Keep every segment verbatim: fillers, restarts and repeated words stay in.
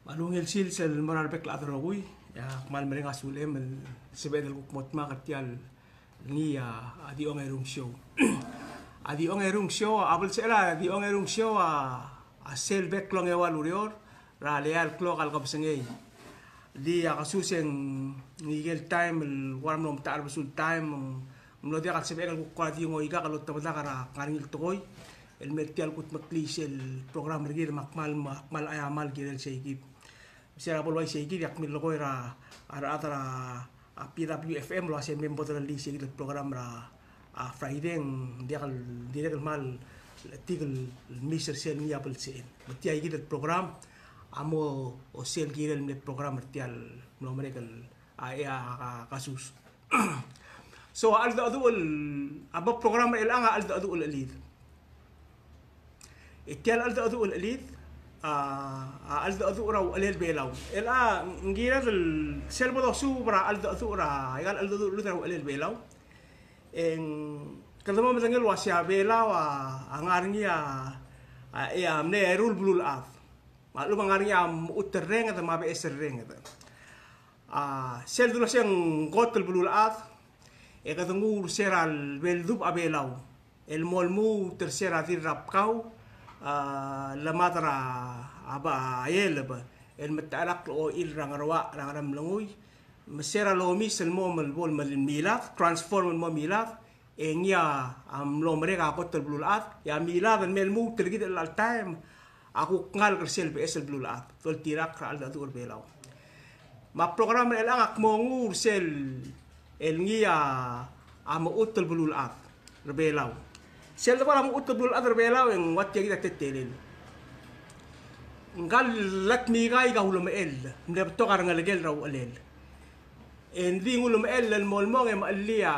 Me a ungil sils el mo er a rebek el chad el rokui, e ak kmal mereng a sulem el sebeched el kuk mo dmak er tia el ngii a, a Di Ongerung Show. A Di Ongerung Show, a belsechel a Di Ongerung Show a, a sel bek el ongeua el ureor, er a le eai el klok el kebesengei. Di a kesus e ng ngike el taem el kora mlo metacherbesul taem, ng mlo diak el sebechek el kuk kora di ngoikak el otebedak er a ngar er ngii el tekoi el mei er tia el kudmeklii sel program er kid, me ak kmal, me ak kmal aiamar el kirel sei kid. Me se er a bo el uaisei kid e ak milekoi er a, a rechad er a, a P W F M el uase me bo derellii sei kid el program er a, a Friday, ng diak el, dirrek el kmal chetik el miss er sel ngii a belsechel. Me tia kid el program a mo, o sel kirel mle program er tia el mlo merek el, a, e a, a, kasus. So, a cheldecheduch el, a bo program er chelechang a cheldecheduch el chelid. E tia el cheldecheduch el chelid, a, a cheldecheduch er a uchelel Belau. Chelecha, ng kired el sel bo dosuub er a cheldecheduch er a, aika el cheldecheduch el chelid er a uchelel Belau. E ng, kede mo medengei el uase a Belau a, a ngar er ngii a, a, e a mle eru el beluulechad. Me a lechub a ngar er ngii a mechut el renged me a beches el renged. A, sel duleseng kot el beluulechad, e kede nguu er se er a lebeldubech a Belau el mo lmuut er se er a Dirrabkau, a, le mad er a, a, ba, a Eleb, el metecherakl a ochil er a Ngeruach er a Ngeremlengui, me se er a lomes el mo, me bo el milad, transform el mo milad, e ngii a mlo merek a kot el beluulechad, e a milad el me lmuut el kid el chelecha el taem a kuk ngalek er sel beches el beluulechad, doltirakl er a cheldecheduch er Belau. Me a program er chelechang ak mo nguu er sel el ngii a mechut el beluulechad er Belau. Sel debo er a mechut el beluulechad er Belau e ng ua tia kid a teletelel. Ngka el Latmikaik a ulemechell, mle betok a rengelekel er a uchelel. E ng di ng ulemechell el mo el mong e mechellii a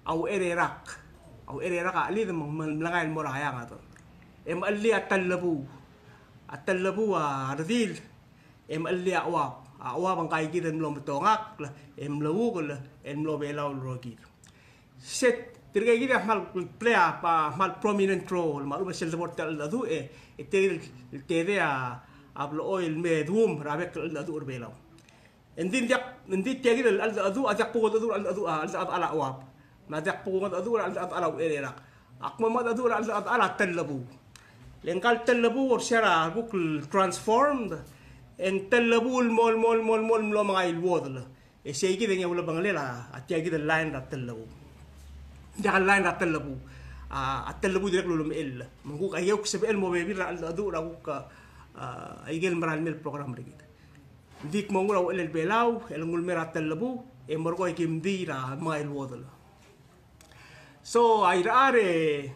a Uchererak. A Uchererak a chelid me ng mle-, mlengai el mo er a eanged. E mechellii a Tellebuu. A Tellebuu a redil. E mechellii a Chuab. A Chuab a ngka kid el mlo metongakl, e mloukel, e mlo Belau el rokir. Se tirke kid a kmal play a, a kmal prominent role, me a lechub e sel debo er tia el cheldecheduch e, e tirke el tedei a, a blechoel el me duum er a bek el cheldecheduch er Belau. Engdi ng diak, engdi tia kid el cheldecheduch a diak bo kungedecheduch er a cheldecheduch, a cheldecheduch er a Chuab. Me a diak bo kungedecheduch er a cheldecheduch er a Uchererak. Ak mo mengedecheduch er a cheldecheduch er a Tellebuu. Le ngka el Tellebuu er se er a kuk el transformed, e ng Tellebuu el mo, el mo, el mo, el mo, el mlo mengai el uodel. E sei kid e ngii a ulebengelel a, a tia kid el line er a Tellebuu. Diak el line er a Tellebuu. A, a Tellebuu dirrek el ulemechell. Me ng kuk a ikel kuk sebechel el mo bebil er a cheldecheduch er a kuk, a, a ikel mera el mei el program er kid. Ng di kmo nguu er a uchelel Belau, el nguu el mei er a Tellebuu, e merekong e kim di er a mengai el uodel. So, a irechar e,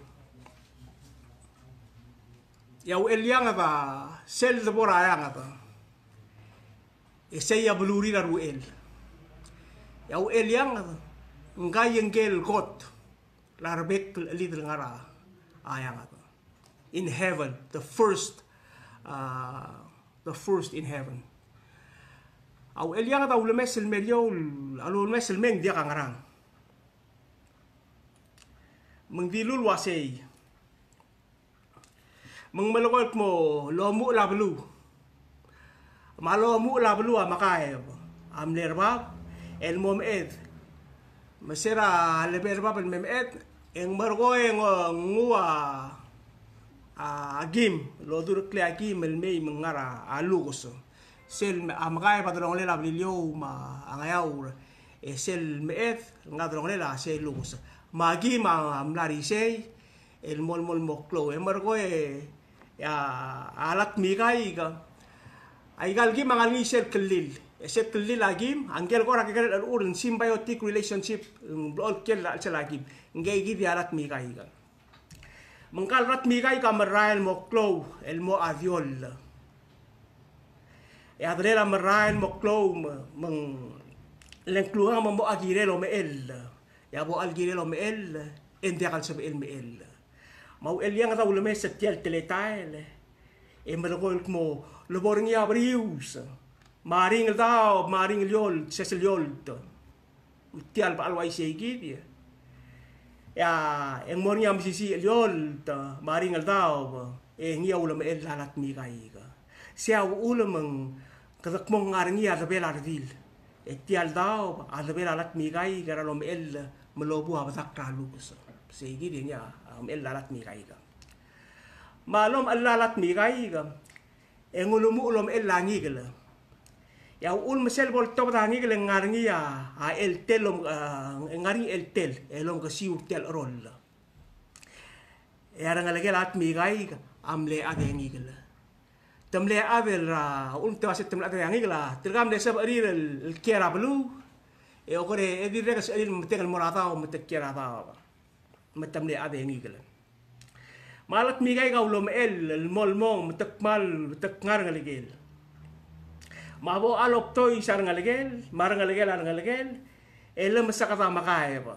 e a Uchelianged a sel debo er a eanged. E sei a belurir a ruchel. E a Uchelianged, ngka e ngike el kot er a rebek el chelid el ngar er a eanged. In heaven, the first, uh, the first in heaven. A Uchelianged a ulemes el mei er eou, a ulemes el mei e ng diak a ngerang. Me ng dilu el uasei. Me ng melekoi el kmo lomuchel a beluu. Me a lomuchel a beluu a Mekaeb a mle er bab el mo meched. Me se er a lebo er bab el me meched, e ng merekong e ng nguu a, a kim, el odureklii a kim el mei me ng ngar er a lukes. Sel me-, a Mekaeb a delongelel a Beliliou me a Ngeaur, e sel meched, ngka a delongelel a sel lukes. Me a kim a mla er isei, el mo, el mo, el mo klou. E merekong e, e a, a Latmikaik. Aika el kim a ngar er ngii sel kellil. E sel kellil a kim, a ngike el kora kekerei el ur, symbiotic relationship, ng blechoel kiei er a chelsel a kim. Ngike kid a Latmikaik. Me ngka el Latmikaik a merael el mo klou, el mo a dioll. E a delel a merael el mo klou, me, me ng, le ng klungang me ng mo a kirel omechell. E a bo el kirel omechell, e ng diak el sebechel el mechell. Me a Uchelianged a ulemes er tia el teletael, e merekong el kmo, le bo er ngii a berius, me a ringel daob, me a ringel eolt, sesei el eolt. Tia el bechal uaisei kid. E a, e ng mo er ngii a mesisiich el eolt, me a ringel daob, e ngii a ulemechell a Latmikaik. Sei a uchul me ng kede kmo ng ngar er ngii a debel a redil. E tia el daob a debel a latmikaik er a lomechell me lobuu a bedak er a lukes. Sei kid e ngii a omechell a latmikaik. Me a lomechell a latmikaik e ng ulemuchel omechell a ngikel. E a uchul me sel bo ltobed a ngikel e ng ngar er ngii a, a cheltel, lom-, a, e ng ngar er ngii a cheltel el omkesiu er tia el cheroll. E a rengelekel a latmikaik a mle chad e ngikel. Te mle chad er a, uchul me te uase te mle chad e ngikel a, tirka mle sebechir el, el kiei er a beluu, e oker e dirrek el sebechir el metik el mo er a daob, me te kiei er a daob. Me te mle chad e ngikel. Me a latmikaik a ulomechell el mo el mong, me te kmal, me te kngar ngelekel. Me a bo a lobtois a rengelekel, me a rengelekel a rengelekel, e le meseked a mekaeb.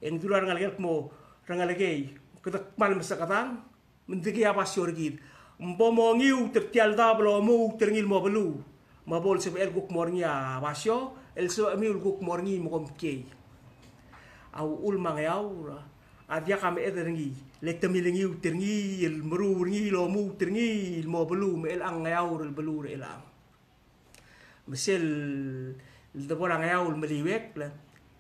E ng dilu a rengelekel el kmo, rengelekei, kede kmal mesekedang, me ng dikea basio er kid. Ng bo mongiut er tia el daob el omuut er ngii el mo beluu. Me bo lsebechel kuk mo er ngii a basio, el sebechemiu el kuk mo er ngii me kom kiei. A uchul me a Ngeaur a diak a meched er ngii, le te milengiut er ngii, el meruul er ngii, el omuut er ngii, el mo beluu, me chelechang Ngeaur el beluu er chelechang. Me sel debo er a Ngeaur el meliuekl,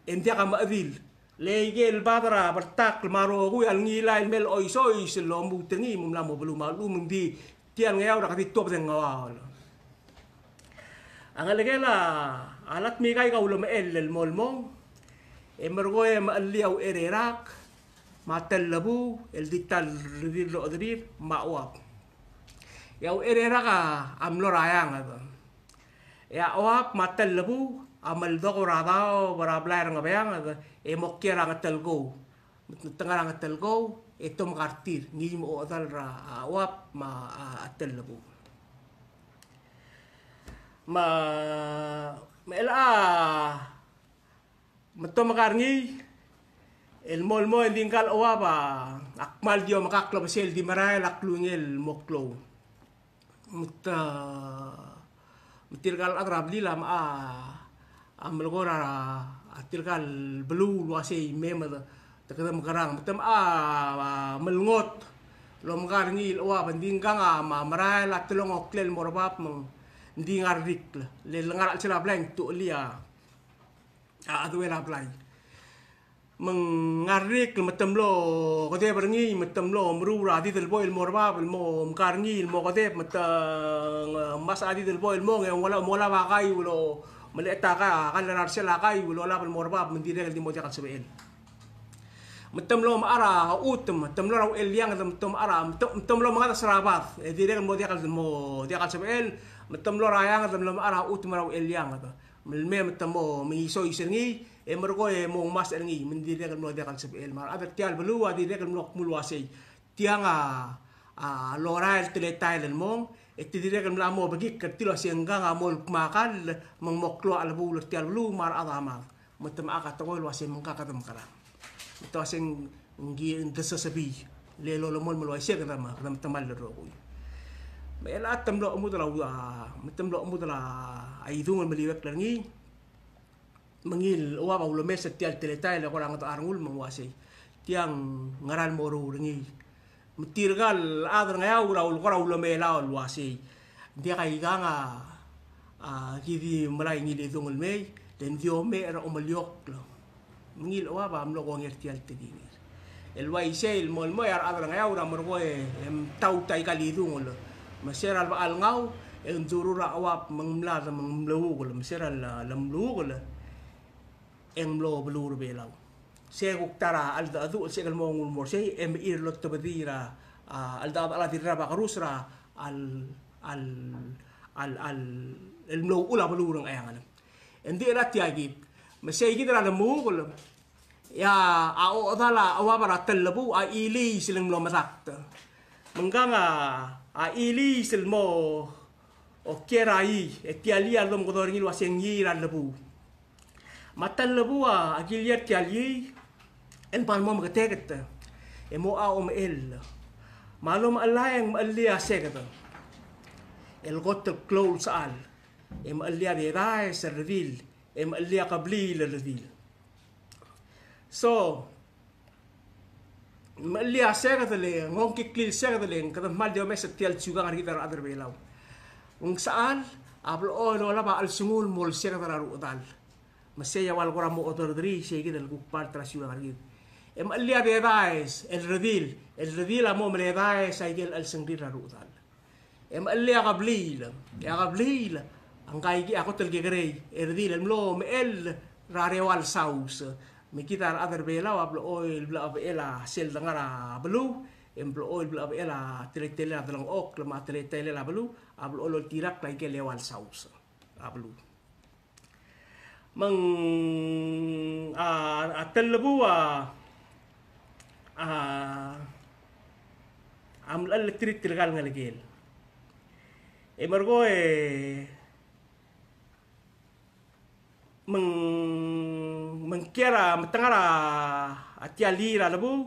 e ng diak a mechedil. Le aike el bad er a bertakl me a rokui a lengilai el mei el oisois el omuut er ngii me ng mla mo beluu me a lechub me ng di tia el Ngeaur a kede di tuobed e ng ngeuaol. A ngelekel a latmikaik a ulemechell el mo el mong, e merekong e mechellii a Uchererak, me a Tellebuu, el di ta el redil el ochederir, me a Chuab. E a Uchererak a mlo er a eanged. E a Chuab me a Tellebuu a meldokl er a daob er a blai er a Ngebeanged, e mo kiei er a Ngetelkou. Me te ngar er a Ngetelkou, e te omekar tir, ngii me a ochedal er a Chuab me a, a Tellebuu. Me, me chelecha Me te omekar ngii, el mo el mo e ng di ngka el Chuab a kmal di omekakl el obesei el di merael a klungel el mo klou. Me te, me tirka el chad er a blil a, a melekoi er a, a tirka el beluu el uasei me me te, te kede mekerang. Me te, a, a, melengot el omekar ngii el Chuab, ng di ngkang a, me a merael a telongoklel el mo er bab me ng di ngar er a rikl. Le, le ngar er a chelsel a blai e ng tuchelii a a, a duel a blai. Me ng ngar er a rikl me te mlo kedeb er ngii, me te mlo meruul er a did el buai el mo er bab, el mo omekar ngii, el mo kedeb, me te, e, ngmasech a did el buai el mong, e ng olab, mo olab a kaiu el, melecha a ka, a kall er a rsel a kaiu el olab el mo er bab, me ng dirrek el di mo diak el sebechel. Me te mlo mechar a chutem, me te mlo er a Uchelianged, me te mechar a, me te, me te mlo mengades er a bad, e dirrek el mo diak el, mo diak el sebechel, me te mlo er a eanged, me te mlo mechar a chutem er a Uchelianged. Me le mei me te mo mengisois er ngii, e merekong e mo ngmasech er ngii, me ng dirrek el mlo diak el sebechel. Me a rechad er tia el beluu a dirrek el mlo kmo el uasei. Tiang a, a lorael el teletael el mong, e te dirrek el mla mo bekikl er tir el uasei ngkang a mo el kmal kall, me ng mo klou a chelebuul er tia el beluu, me a rechad a mad. Me te mechak a tekoi el uasei me ngka kede mekerang. Me te uasei ng, ng, ng desesebii. Le lolemolem el uaisei kede me, kede metemall el rokui. Me chelecha te mlo chemudel a, me te mlo chemudel a idung el meliuekl er ngii. Me ngii el Chuab a ulemes er tia el teletael e kora ngedecherengul me ng uasei. Tiang ngera el moruul er ngii. Me tirka el chad er a Ngeaur a ulekoi er a ulemelau el uasei. Ng diak a ikang a, a, ki di melai ngii el idung el mei, le ng di omech er a omeliokl. Me ngii el Chuab a mlo kongei er tia el tekingir. El uaisei el mo el mo e a rechad er a Ngeaur a merekong e mtaut aika el idung el. Me se er a lebechel ngau, e ng durur a Chuab me ng mlad me ng mluukel, me se er a le, le mluukel. E ng mlo beluu er a Belau. Se kuk ta er a cheldecheduch el se el mo nguu el mo er sei, e mechir el otobedii er a, a, cheldecheduch a dirrek el bakerus er a, al, al, al, al, el mlo uchul a beluu er a Ngcheangel. E ng di chelecha tia kid, me sei kid er a lemukel, e a, a ochedal a Chuab er a Tellebuu, a chiliis el ng mlo medakt. Me ngkang a, a chiliis el mo, okiei er a ii, e tia el ii a lomekedong er ngii el uasei ng ii er a llebuu. Me a ta el llebuu a kiliei er tia el ii, e ng bai mo meketeket, e mocha omechell. Me a lomechellai e ng mechellii a seked el kot el klou el sechal, e mechellii a dedaes el redil, e mechellii a kebliil el redil. So, mechellii a seked el, ng ongkiklii el seked el, kede kmal di omes er tia el siukang er kid a rechad er Belau. Ng sechal a blechoel olab a chelsengul el mo olseked er a ruchedal. Me sei a ua le kora mo oderderii, sei kid el kuk part er a siukang er kid. E mechellii a dedaes el redil, el redil a mo meledaes a ikel chelsengrir er a ruchedal. E mechellii a kebliil, e a kebliil a ngka ikid a kot el kekerei, e redil el mlo mechell er a Reual Saus. Me kid a rechad er Belau a blechoel blechebechel a sel dengar er a beluu, e blechoel blechebechel a teletelel a delengchokl me a teletelel a beluu, a blechoel oltirakl a ikel Reual Saus er a beluu. Me ng, a, a telebuu a, a, a mle-, mlecheletirir tirka el ngelekel. E merekong e, me ng, me ng kiei er a, me te ngar er a tia el lir a lebuu,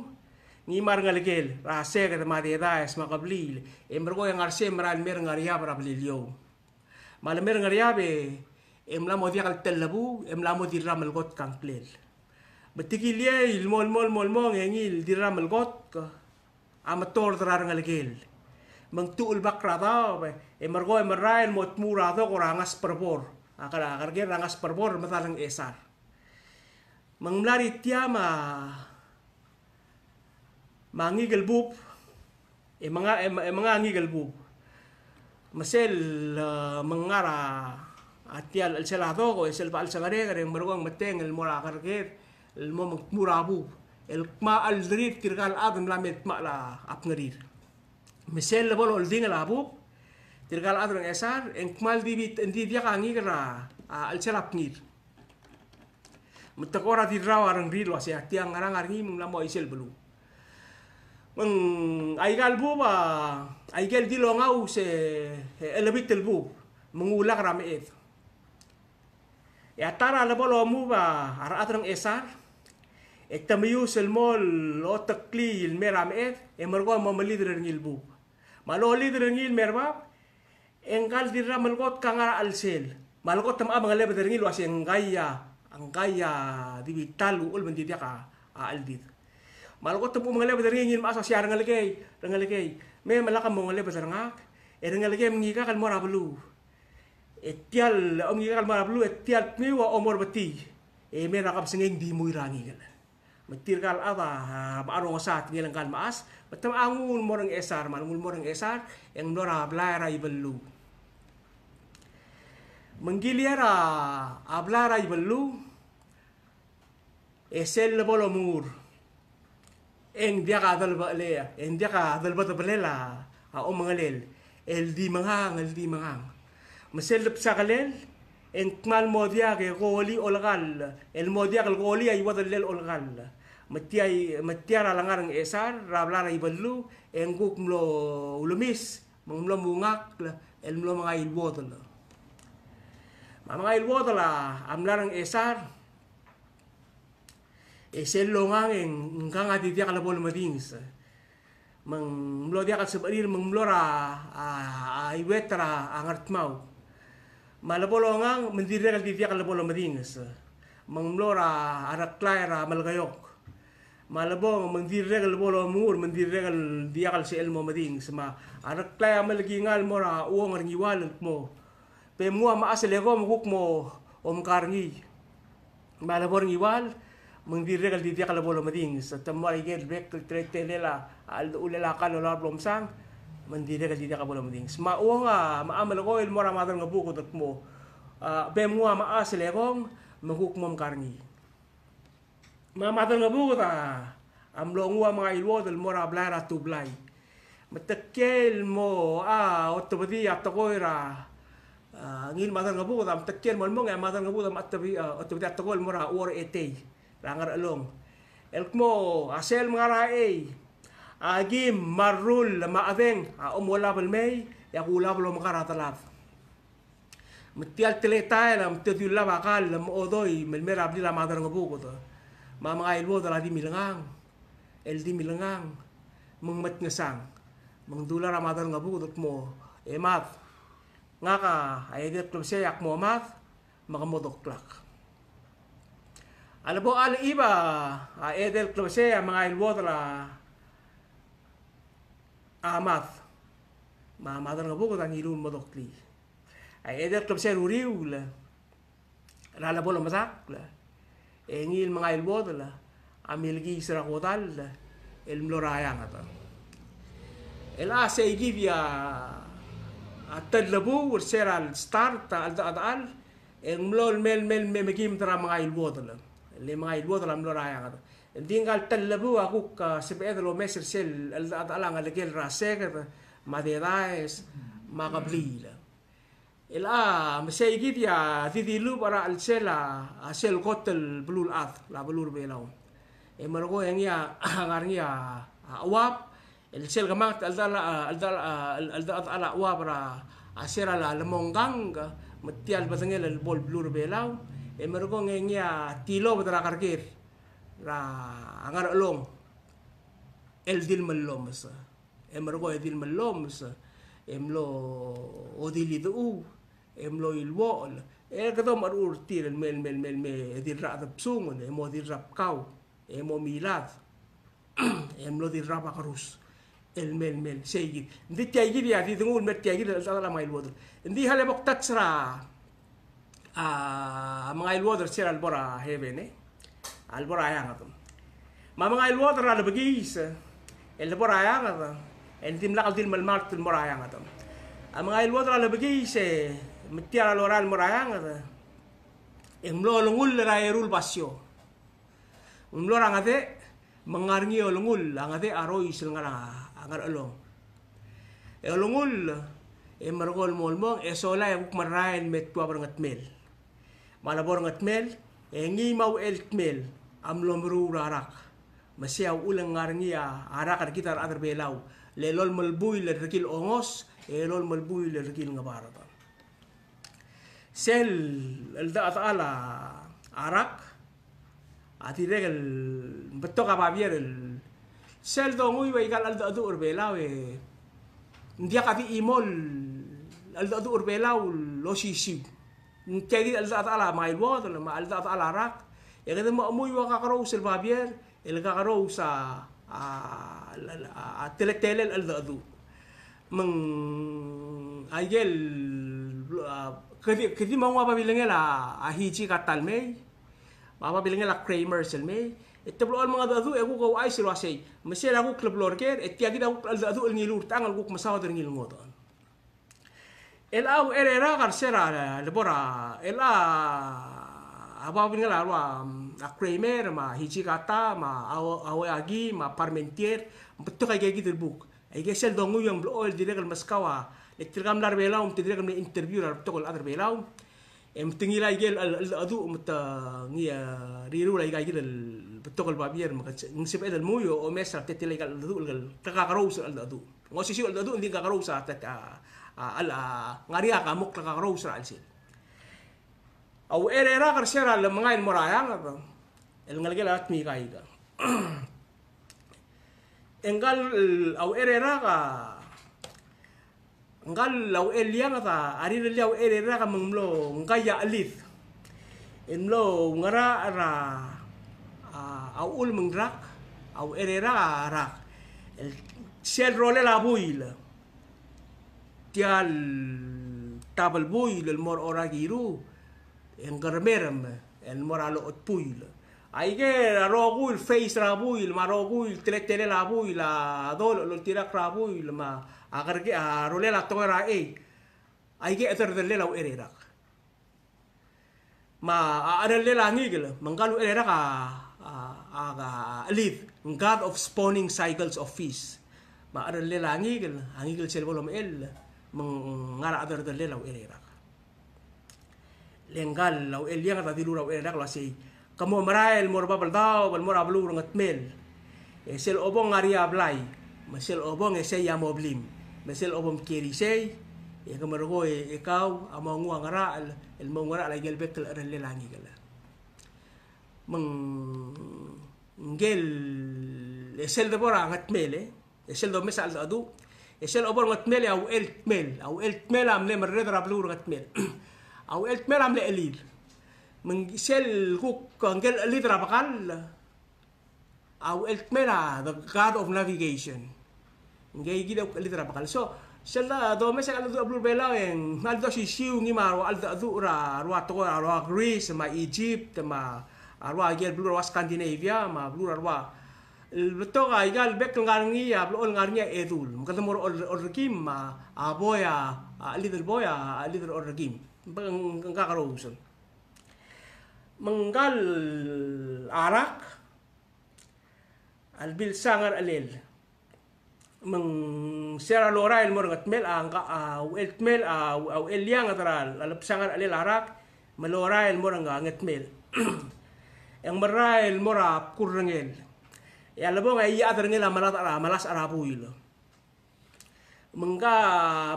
ngii me a rengelekel er a seked me a dedaes me a kebliil. E merekong e ng ngar er sei e merael el mei er a Ngeriab er a Beliliou. Me a le mei er a Ngeriab e, e mla mo diak el telebuu, e mla mo dirramel kot a ngklel. Me te kilei el mo, el mo, el mo, el mo, e ngii el dirramel kot a metord er a rengelekel. Me ng tuchul bak er a daob, e merekong e merael el mo tmuu er a dok er a Ngasberbor. A ker-, a kerker er a Ngasberbor er a medal a Ngchesar. Me ng mla er tia me a, me a Ngikelbub, e menga, e me-, e menga a Ngikelbub. Me sel, e, me ng ngar er a, a tia el chelsel a dok, e sel bo lsekerek, e ng merekong e metengel el mo er a kerker, el mo me ng tmuu er a bub. El kmal chelderir tirka el chad el mla me dmachel a bngerir. Me sel lebo loldingel a bub, tirka el chad er a Ngchesar, e ng kmal di bit, ng di diak a ngikel er a, a chelsel a bngir. Me te kora di rrau a rengrir el uasei a tia ng ngerang a ngar er ngii me ng mla mo chisel beluu. Me ng aika el bub a, aike el di longaus e, e chelebit el bub, me ng ulak er a meched. E a ta er a lebo lomub a rechad er a Ngchesar, e te meius el mo loteklii el mei er a meched, e merekong e mo melider er ngii el bub. Me a lolider er ngii el mei er bab, e ngka el dirramel kot a ngar er a chelsel. Me a lekot e mocha mengelebed er ngii el uasei ngkai a, ngkai a di bita el uchul me ng di diak a, a cheldid. Me a lekot e mocha mengelebed er ngii, ngii el mechas el uasei a rengelekei, rengelekei, me, me lak mongelebed er ngak, e rengelekei me ngikak el mo er a beluu. E tia el, omngikak el mo er a beluu, e tia el kmiu a omo er betii. E mei er a kebesengei e ng di mui er a ngikel. Me tirka el chad a, a, a rongesii a tekingel ngka el mechas, me te mocha nguu el mo er a Ngchesar, me a nguu el mo er a Ngchesar, e ng mlo er a blai er a Ibelluu. Me ng kilei er a, a blai er a Ibelluu, e sel lebo lomengur, e ng diak a delebechelel, e ng diak a delebedebelel a, a omengelel, el di mengang, el di mengang. Me sel debsakelel, e ng kmal mo diak e kolii olekall, el mo diak el kolii a iuodellel olekall. Me tia, me tia er a lengar er a Ngchesar, er a blai er a Ibelluu, e ng kuk mlo ulemis, me ng mlo mungakl, el mlo mengai el uodel. Me a mengai el uodel a, a mla er a Ngchesar, e sel longang e ngkang a di diak lebo lemedinges. Me ng mlo diak el sebechir, me ng mlo er a, a, a iuet er a Ngardmau. Me a lebo longang, me ng dirrek el di diak lebo lemedinges. Me ng mlo er a Reklai er a Melekeok. Me a lebong, me ng dirrek el lebo lomengur, me ng dirrek el diak el sebechel el mo medinges. Me a Reklai a melekingal el mo er a Uong er a Ngiwal el kmo, be mnguu a mechas el eko me kuk mo omkar ngii. Me a lebo er a Ngiwal, me ng dirrek el di diak lebo lemedinges. Te mo er a ikel bek el teletelel a, a cheldechulel a kall el olab el omsang, me ng dirrek el di diak lebo lemedinges. Me a Uong a, me a melekoi el mo er a Maderngebuked el kmo, a, be mnguu a mechas el ekong, me kuk mo omkar ngii. Me a Maderngebuked a, a mlo nguu a Mengai el Uodel el mo er a blai er a Tublai. Me te kiei el mo, a, otebedii a tekoi er a, a, ngii el Maderngebuked, a me te kiei el mo el mong, e a Maderngebuked a me otebedii, a, otebedii a tekoi el mo er a Uong er a Etei er a Ngerchelong. El kmo, a sel mngar a chei, a kim, me a rrull, me a chedeng, a omolab el mei, e a kulab el omkar a delad. Me tia el teletael a me te di ulab a kall el mo odoi, me le mei er a blil a Maderngebuked. Me a Mengai el Uodel a di milengang, el di milengang, me ng metngesang. Me ng dula er a Maderngebuked el kmo, e mad, ngak a edei el klebesei a kmo mad, me ke mo doklak. A lebo a lechib a edei el klebesei a Mengai el Uodel a, a mad. Me a mad er a Ngebuked a ngiluu el mo doklii. A edei el klebesei er a uriul er a lebo el medakl, e ngii el mengai el uodel a milkiis er a kodall el mlo er a eanged. El a seikid a tellebuu er se er a start a cheldechedechal, e ng mlo el mei el mei el me mekimed er a mengai el uodel. Le mengai el uodel a mlo er a eanged. Ng di ngka el tellebuu a kuk, a, sebeched el omes er sel cheldechedechal a ngelekel er a seked, me a dedaes, me a kebliil. El a, me seikid a di dilubech er a chelsel a, a sel kot el beluulechad, el beluu er a Belau. E merekong e ngii a, ngar er ngii a, a chuab, el sel kemanget el cheldechedechal a, a, el, el, el, el, el chuab er a, a se er a le, lemongkang, me tia el bedengel el bo el beluu er a Belau, e merekong e ngii a tilobed er a kerker er a Ngerchelong el di el mellomes. E merekong e di el mellomes, e mlo odilidechuul, e mlo iluochel, e kede omecherchur er tir el mei, el mei, el mei, el mei, e di el rechedebsungel, e mo di el rabkau, e mo milad, e mlo di el rabakerus el mei, el mei, seikid. Ng di tiaikid a di denguu el mer tiaikid el cheldechedechal a mengai el uodel. Ng di a le bo ktouch er a, a, mengai el uodel er se er a lebo er a heaven, e. A lebo er a eanged. Me a mengai el uodel er a lebekiis el lebo er a eanged, e ng dimlak el di el melemalt el mo er a eanged. A mengai el uodel er a lebekiis e me tia el lorael el mo er a eanged, e ng mlo olengull er a eru el basio. Ng mlo er a ngedech, me ng ngar er ngii a olengull, a ngedech a rois el ngar er a Ngerchelong. E olengull, e merekong el mo el mong, e sola e kuk merael el me tuab er a Ngetmel. Me a lebo er a Ngetmel, e ngii me a Ucheltmel a mlo meruul er a rak. Me sei a uchul e ng ngar er ngii a rak er kid a rechad er a Belau, le lolem el buil el rekil ongos, e lolem el buil el rekil ngebard. Sel cheldechedechal a rak a dirrek el betok a babier el sel donguiu a ika el cheldecheduch er a Belau e ng diak a di chimo el cheldecheduch er a Belau el osisiu. Ng tia kid el cheldechedechal a mengai el uodel me a cheldechedechal a rak, e kede mo chemuiu a kakerous el babier el kakerous a, a, a, a teletelel cheldecheduch. Me ng aike el, a, kede, kede mo nguu a babilengel a, a Hijikata el mei, me a babilengel a Kramers el mei, e te blechoel mengedecheduch e kuk ouchais el uasei, me sel a kuk leblo er ker, e tia kid a kuk cheldecheduch el ngiluu er tiang el kuk mesaod er ngii el ngodech. El a Uchererak er se er a lebo er a, el a, a babilengel a rua, a Kramer, me a Hijikata, me a Ao-, Aoyagi, me a Parmentier, ng betok aike kid el buk. Aike sel donguiu e ng blechoel dirrek el meskau a, le tirka mla er a Belau, me te dirrek el mle interview er a rebetok el chad er a Belau. E me te ngilai aike el, el, cheldecheduch, me te ngii a rirruul aika kid el betok el babier, me ng sebeched el menguiu e omes er a teletelel aika el cheldecheduch, el, el kakakerous el cheldecheduch. Ng osisiu el cheldecheduch, ng di kakerous a, a, a, a, ngar er ngii a kamokl el kakerous er a chelsel. A Uchererak er se er a lemengai el mo er a eanged, el ngelekel a Tmikaika. E ngka el, a Uchererak a, ngka el Uchelianged a, a rirellii a Uchererak me ng mlo, ngka a chelid. E mlo ngerachel er a, a, a uchul me ng rak, a Uchererak a rak. El sel rolel a buil. Tia el tabel buil el mo er a Orakiru, e ng kermerem el mo er a Lochot Buil. Aike a rokui el face er a buil, me a rokui el teletelel a buil, a dolech el oltirakl er a buil, me a kerke, a rolel a tekoi er a chei. Aike a chederedellel a Uchererak. Me a cherellel a ngikel, me ngka el Uchererak a, a, a, a chelid, God of spawning cycles of fish. Me a cherellel a ngikel, a ngikel sel bo lomechell, me ng ngar er a chederedellel a Uchererak. Le ngka el Uchelianged a dilu er a Uchererak el uasei, ke mo merael el mo er a Babeldaob el mo er a beluu er a Ngetmel. E sel chobong a ngar er ngii a blai, me sel chobong e sei a mo blim, me sel chobong kiei er isei, e ke merekong e, e kau a mo nguu a ngerachel, el mo ngerachel aike el bek el cherellel a ngikel. Me ng, ngike el, e sel debo er a Ngetmel, e sel domes a cheldecheduch, e sel chobo er a Ngetmel e a Ucheltmel, a Ucheltmel a mle merreder er a beluu er a Ngetmel. A Ucheltmel a mle chelid. Me ng sel kuk ngike el chelid er a bekall, a Ucheltmel a the god of navigation. Ngii kid a kuk chelid er a bekall. So, sel domes a cheldecheduch er a beluu er a Belau e ng kmal di osisiu ngii me a rua cheldecheduch er a rua tekoi, a rua Greece, me a Egypt, me a rua ikel beluu er a rua Scandinavia, me a beluu er a rua. El betok a ikal bek el ngar er ngii, a blechoel ngar er ngii a edul. Me kede mo er a ol-, orrekim, me a boi a, a chelid el boi a, a chelid el orrekim. Ng, ng kakerous. Me ngkal a rak, a lebilsa a ngerchelel. Me ng se er a lorael el mo er a ngetmel, a, ngka, a, ucheltmel, a, a, uchelianged er a, a lebsa a ngerchelel a rak, me lorael el mo er a ngetmel. E ng merael el mo er a bkurrengel. E a lebong e a iechad er ngel a melasech er a, melasech er a buil. Me ngka,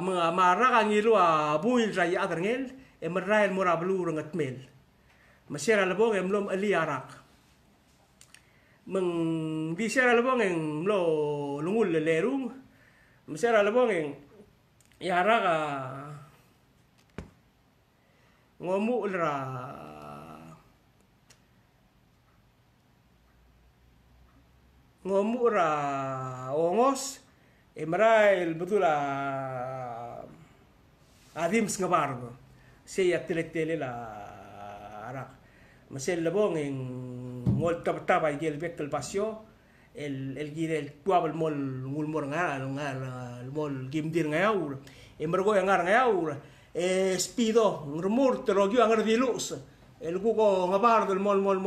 me, me a rak a ngiluu a buil er a iechad er ngel, e merael el mo er a beluu er a ngetmel. Me se er a lebong e mlo mechelii a rak. Me ng di se er a lebong e ng mlo lengul el lerung. Me se er a lebong e ng, e a rak a ng omuchel er a, ng omuchel er a ongos, e merael el bedul a dimes ngebard. Sei a teletelel a rak. Me sel lebong e ng oltebetab a ikel bek el basio, el, el kirel tuab el mo nguu el mo er a Ngeaur, el mo kimdir Ngeaur. E merekong e ngar er a Ngeaur, e speedo, ng remurt el okiu a Ngerdiluches. El kuk ngebard el mo, mo, mo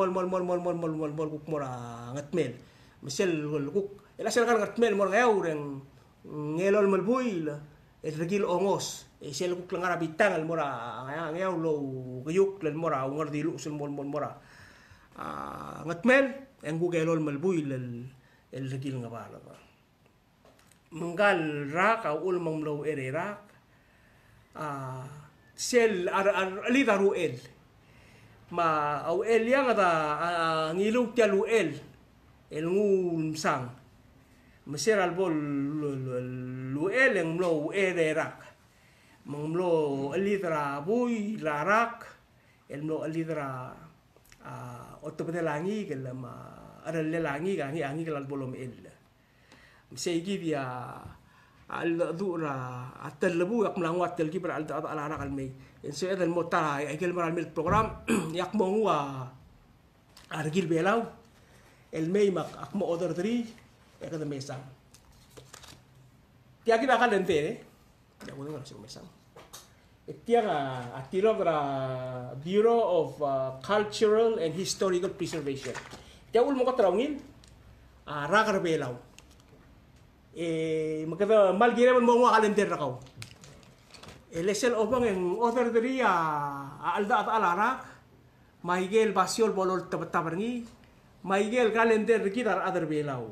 kuk mo er a ngetmel. Me sel kuk, el a sel ngar er a ngetmel el mo er a Ngeaur e ng elolem el buil el rekil ongos. E sel kuk le ngar er a bitang el mo er a Ngeaur el okiukl el mo er a Ngerdiluches el mo, mo, mo er a, a, ngetmel, e ng kuk elolem el buil el, el rekil ngebard. Me ngkal rak a uchul me ng mlo uchei er a rak, a, sel a, a, a, chelid a ruchel. Me a uchelianged a, a, ngiluu tia el uchel el nguu el msang. Me se er a lebo el, el, el, el uchel e ng mlo uchei er a rak. Me ng mlo chelid er a buil er a rak, el mlo chelid er a, a, otebedel a ngikel, me a cherellel a ngikel, a ngi-, a ngikel a lebo lomechell. Me sei kid a, a cheldecheduch er a, a tellebuu, e ak mla nguu a telkib er a cheldechedechal a rak el mei. E ng sebeched el mo ta, a ikel mera el mei el program, e ak mo nguu a, a rekil Belau el mei me ak, ak mo order er ngii, e kede mesang. Tia kid a kalender, e. Tia kid a kalender, e. E tiang a, a tilobed er a Bureau of, uh, Cultural and Historical Preservation. Tia uchul me ng kot er a ungil, a rak er a Belau. E, me kede mal kirem el mo nguu a kalender er kau. E le sel obang e ng order er ngii a, a cheldechedechal a rak, me a ikel basio el bo loltebetab er ngii, me a ikel kalender er kid a rechad er a Belau.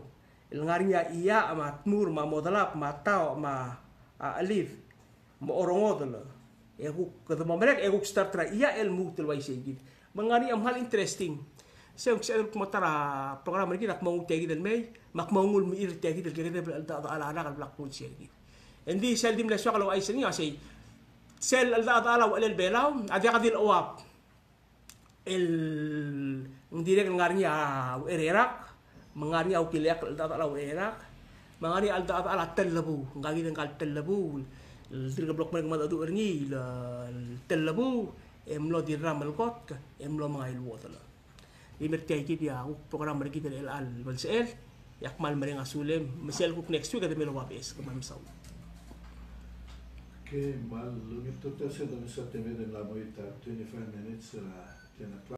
El ngar er ngii a Iach, me a Tmur, me a Modelab, me a Taoch, me a, a, Chelid, me a Orongodel. E kuk, kede mo merek, e kuk start er a Iach el lmuut el uaisei kid. Me ng ngar er ngii a kmal interesting. Se, se kuk mo ta er a program er kid, ak mo nguu tia kid el mei, me ak mo nguu el mei er tia kid el kekedeb el cheldechedechal a rak el bla kmo sei kid. Engdi sel di mle soak el ouchais er ngii a sei. Sel cheldechedechal a uchelel Belau, a diak di el oap. El ng dirrek el ngar er ngii a uchei er a rak, me ng ngar er ngii a ukileakl el cheldechedechal a uchei er a rak, me ng ngar er ngii a cheldechedechal a tellebuu, ngka kid ngka el tellebuu, el dirk blo kmerek el mengedecheduch er ngii, el, el tellebuu, e mlo dirrek el melekoi, e mlo mengai el uodel. Di mer tia kid a kuk program er kid er chelecha el belsechel, e ak kmal mereng a sulem, me sel kuk next week e de mei el oba beches, kmal mesaul. Okay, kmal ungil tutau sel domes a temed el mla mo ta er a twenty-five minutes er a ten o'clock.